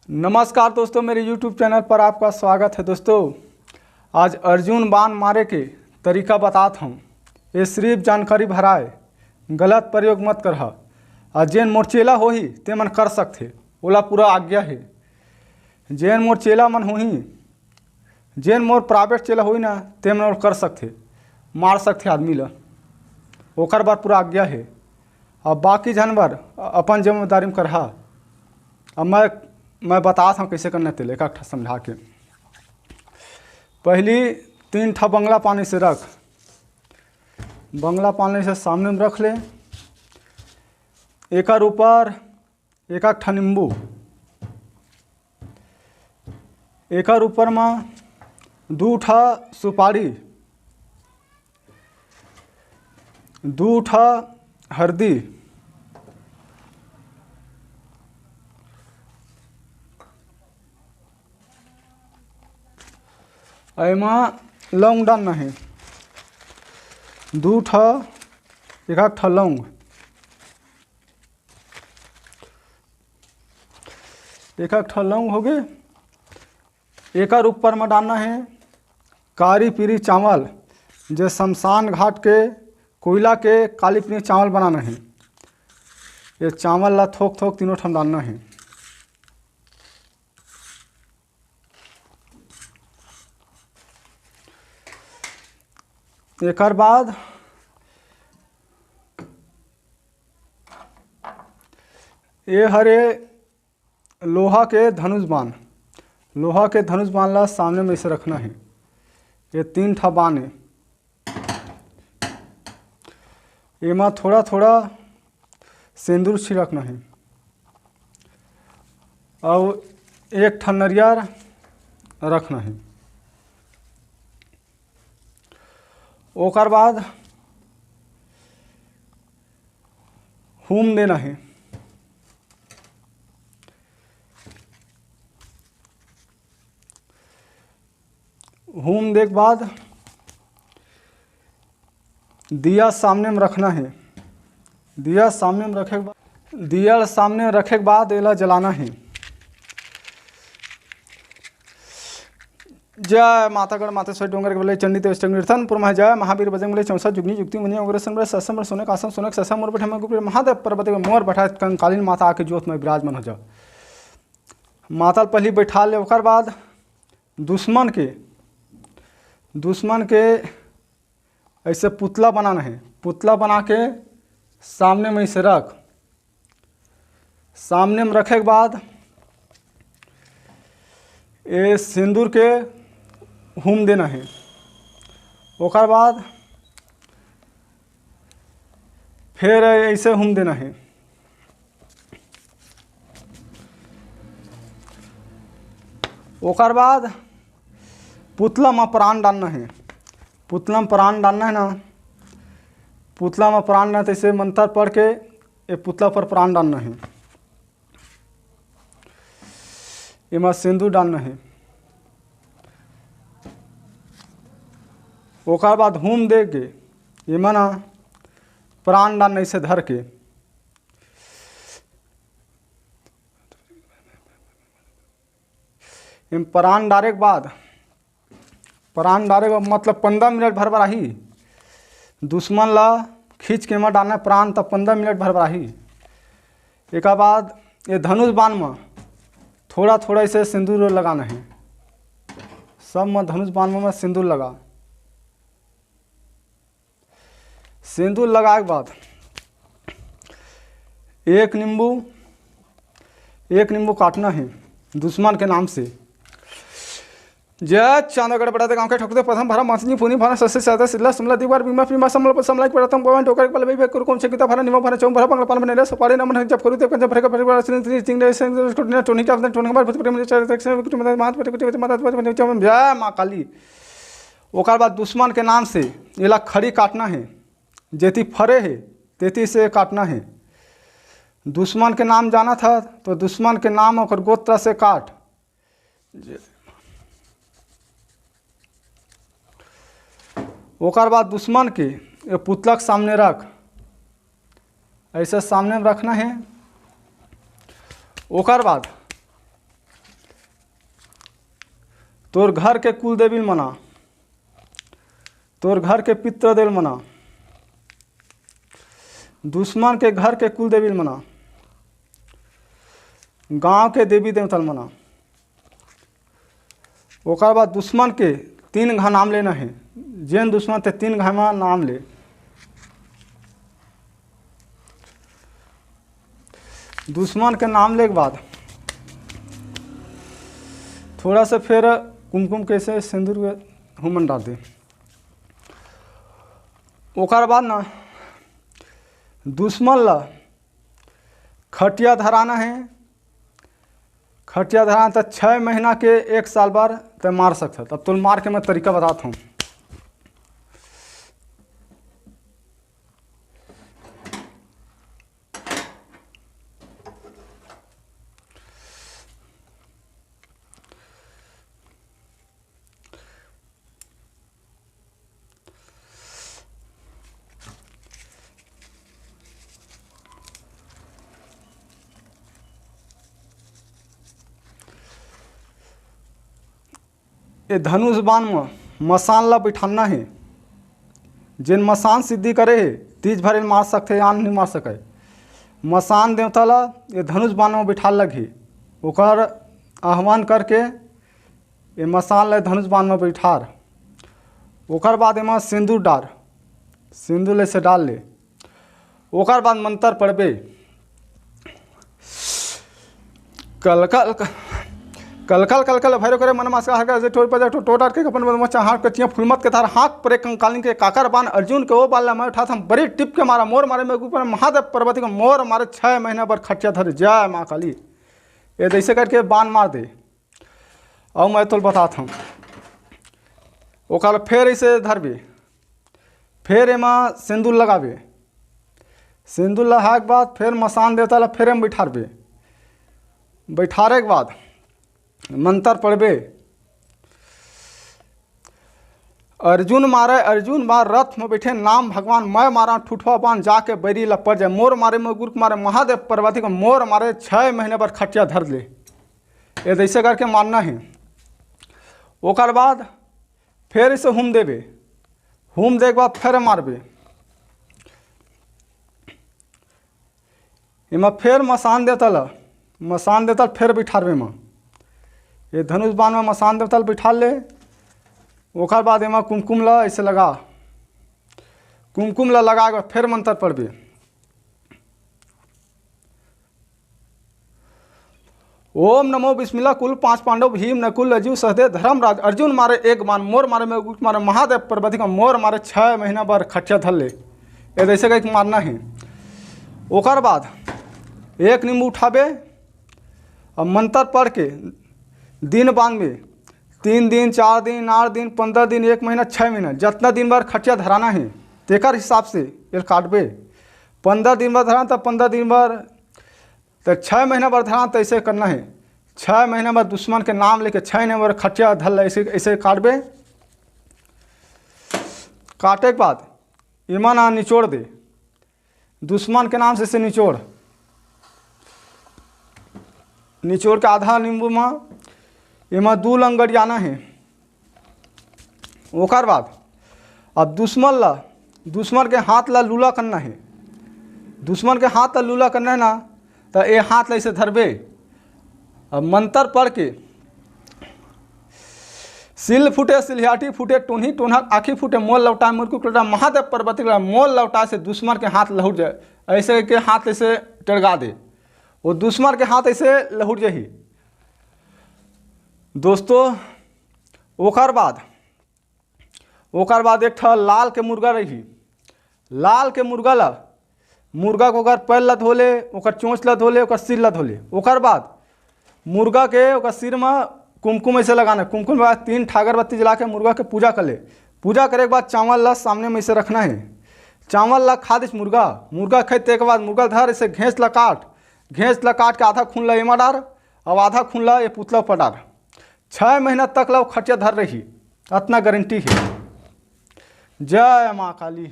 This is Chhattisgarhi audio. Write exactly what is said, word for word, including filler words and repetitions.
नमस्कार दोस्तों, मेरे YouTube चैनल पर आपका स्वागत है। दोस्तों, आज अर्जुन बाण मारे के तरीका बतात हूँ। ये सिर्फ जानकारी भराए, गलत प्रयोग मत करहा। आ जेन मोर चेला होही, ते मन कर सकथे, ओला पूरा आज्ञा हे। जेन मोर चेला मन होही, जेन मोर प्राइवेट चेला होही ना, ते मन ओला कर सकथे, मार सकथे आदमी ला, ओकर बर पूरा आज्ञा हे। अब बाकी जानवर अपन जिम्मेदारी में करहा। अब मैं, मैं बतात हूँ कैसे करना तेल, एक ठा समझा के। पहली तीन ठा बंगला पानी से रख, बंगला पानी से सामने में रख ले। एकर ऊपर एक एक ठा नींबू, एकर ऊपर म दू ठा सुपारी, दू ठा हरदी, एमा लौंग डालना हे, दू ठा, एक एक ठा लौंग, एक एक ठा लौंग होगे। एकर ऊपर म डालना हे काली पीली चावल, जे शमशान घाट के कोयला के काली पीली चावल बनाना हे। ये चावल ला थोक थोक तीनों ठन डालना हे। एकर बाद ये हरे लोहा के धनुष बाण, लोहा के धनुष बाण ला सामने में ऐसे रखना हे। ये तीन ठा बाण हे, एमा थोड़ा थोड़ा सेंदूर छिड़कना हे और एक ठा नरियर रखना हे। ओकर बाद हूम देना हे। हूम दे के बाद दिया सामने में रखना हे। दिया सामने में रखे के बाद, दिया सामने में रखे के बाद एला जलाना हे। जय माता गढ़ माता सोई डोंगर के बले चंडी देव चंडी रतन पुर महा जय महावीर बजरंग बले चौसा जुगनी जुक्ति मुनि उग्र सन बले ससम बले सोने कासम सोने ससम मोर बैठे में गुप्त महादेव पर्वत के मोर बैठा कंकालीन माता आके जोत में विराजमान हो जाओ। माता ल पहली बैठा ले, ओकर बाद दुश्मन के, दुश्मन के ऐसे पुतला बनाना हे। पुतला बना के सामने में ऐसे रख। सामने में रखे के बाद ये सिंदूर के हूम देना हे। ओकर बाद फिर ऐसे हूम देना हे। ओकर बाद पुतला म प्राण डालना हे। पुतला म प्राण डालना हे ना, पुतला म प्राण डालना, तैसे मंत्र पढ़ के ये पुतला पर प्राण डालना हे। एमा सिंदूर डालना हे। ओकर बाद हूम दे के एमा ना प्राण डालना, ऐसे धर के। एम प्राण डारे के बाद, प्राण डारे के मतलब पंद्रह मिनट भर बर आही। दुश्मन ला खींच के एमा डालना प्राण, तब पंद्रह मिनट भर बर आही। एकर बाद ये धनुष बाण म थोड़ा थोड़ा ऐसे सिंदूर लगाना हे। सब म धनुष बाण म सिंदूर लगा। सिंदूर लगाए के बाद एक नींबू, एक नींबू काटना हे दुश्मन के नाम से। जय चांदगढ़ बड़ा गांव के ठकुरते प्रथम भरा मासनी पुनी भरा ससे सादा सिल्ला सुमला दीवार बीमा पीमा समला समला के प्रथम गोवन टोकर के बलबई बे कुरकुम छकिता भरा निमा भरा चौम भरा बंगला पाल बने रे सपाड़े नमन जब करू ते कंजम भरे का भरे वाला सिंह सिंह सिंह रे सिंह टोनी टोनी का टोनी का भरे कुटुम चार तक से कुटुम मात भरे कुटुम मात भरे जय मां काली। ओकर बाद दुश्मन के नाम से एला खड़ी काटना हे, जेती फरे हे तेती से काटना हे। दुश्मन के नाम जानत ह तो दुश्मन के नाम ओकर गोत्र से काट। ओकर बाद दुश्मन के ये पुतला के सामने रख, ऐसे सामने में रखना हे। ओकर बाद तोर घर के कुल देवी ल मना, तोर घर के पित्र देव ल मना, दुश्मन के घर के कुल देवी ल मना, गांव के देवी देवता ल मना। ओकर बाद दुश्मन के तीन घा नाम लेना हे, जेन दुश्मन ते तीन घा मा नाम ले। दुश्मन के नाम ले के बाद थोड़ा सा फिर कुमकुम के से सिंदूर के हुमन डाल दे। ओकर बाद ना दुश्मन ला खटिया धराना हे। खटिया धराना त छः महीना के एक साल बार ते मार सकत। अब तो मार के मैं तरीका बतात हूँ। ए धनुष बाण म मसान ला बिठाना हे। जेन मसान सिद्धि करे हे, तीज भर एला मार सकथे, आन नहीं मार सकय। मसान देवता ला ए धनुष बाण म बिठाल लगही। ओकर आह्वान करके ए मसान ला धनुष बाण म बिठार। ओकर बाद एमा सिंदूर डार, सिंदूर ले से डाल ले। ओकर बाद मंत्र पढ़बे, कलकल कलकल कलकल भैरव करे मन मास हर कर जे टोर पर टो टोटार के अपन मन चढ़ार के चिया फुलमत के धार हाथ परे कंकालिन के काकर बान अर्जुन के ओ बाल ला मैं उठात हूँ बड़ी टिप के मारा मोर मारे में ऊपर महादेव पार्वती को मोर मारे छः महीना बर खटिया धर जय माँ काली। ये जैसे करके बाण मार दे। अउ मैं तोल बतात हूँ। ओकर फेर इसे धरबे, फेर एमा सिंदूर लगाबे। सिंदूर लगा के बाद फेर मसान देवता ला फेर एमा बैठारबे। बैठारे के बाद मंत्र पढ़बे, अर्जुन मारे अर्जुन बा रथ में बैठे नाम भगवान, मैं मारा ठुठवा बान जाके बैरी ला पड़ जाए, मोर मारे में गुरुक मारे महादेव पार्वती को मोर मारे छः महीने बर खटिया धर ले। ये जैसे करके मारना है। ओकर बाद फेर इसे हुम देबे, हुम दे के बाद फेर मारबे। एमा फेर मसान देवता ल, मसान देवता ल फेर बिठारबे एमा। ये धनुष बाण म मसान देवता ल बिठा ले। ओकर बाद एमा कुमकुम ल ऐसे लगा, कुमकुम ल लगा के फेर मंत्र पढ़बे। ओम नमो बिस्मिल्लाह कुल पांच पांडव भीम नकुल अजू सहदेव धर्मराज अर्जुन मारे एक बाण मोर मारे में गुट मारे महादेव पार्वती का मोर मारे छः महीना बर खटिया धर ले। ये जैसे कहीं मारना है। ओकर बाद एक नींबू उठाबे, अब मंत्र पढ़ के दिन बांध में तीन दिन, चार दिन, आठ दिन, पंद्रह दिन, एक महीना, छः महीना, जितना दिन बर खटिया धराना है तेकर हिसाब से ये काटबे। पंद्रह दिन बर धरान तो पंद्रह दिन बर, तो छः महीना बर धरान तो ऐसे करना है। छः महीना बर दुश्मन के नाम लेके छः महीना बर खटिया धर ले, ऐसे ऐसे काटबे। काटे के बाद एमा ना निचोड़ दे, दुश्मन के नाम से, से निचोड़, निचोड़ के आधा नींबू में एमा दू लंगड़ियाना है। ओकर बाद अब दुश्मन ला, दुश्मन के हाथ ला लूला करना है। दुश्मन के हाथ ला लूला करना है ना, तो ये हाथ ला ऐसे धरबे। अब मंत्र पढ़ के सिल फूटे, सिल्हियाटी फूटे, टोन्ही टोन्हा आँखी फूटे, मोल लौटाए मुरकुट लौटाए, महादेव पार्वती लौटाए, मोल लौटाए से दुश्मन के हाथ लहुट जाए। ऐसे के हाथ ऐसे टरगा दे, वो दुश्मन के हाथ ऐसे लहुट जाही। दोस्तों, ओकर बाद, ओकर बाद एक ठा लाल के मुर्गा रही। लाल के मुर्गा ला, मुर्गा के ओकर पैर ला धो ले, ओकर चोंच ला धो ले, ओकर सिर ला धो ले। ओकर बाद मुर्गा के ओकर सिर में कुमकुम ऐसे लगाना, कुमकुम लगा, तीन ठा अगरबत्ती जला के मुर्गा के पूजा कर ले। पूजा करे के बाद चावल ला सामने में ऐसे रखना है। चावल ला खा दिस मुर्गा, मुर्गा खाए तेकर बाद मुर्गा धर ऐसे घेंच ला काट, घेंच ला काट के आधा खून ला एमा डार, अब आधा खून ला ये पुतला पर डार। छः महीना तक ला वो खटिया धर रही, अतना गारंटी है। जय माँ काली।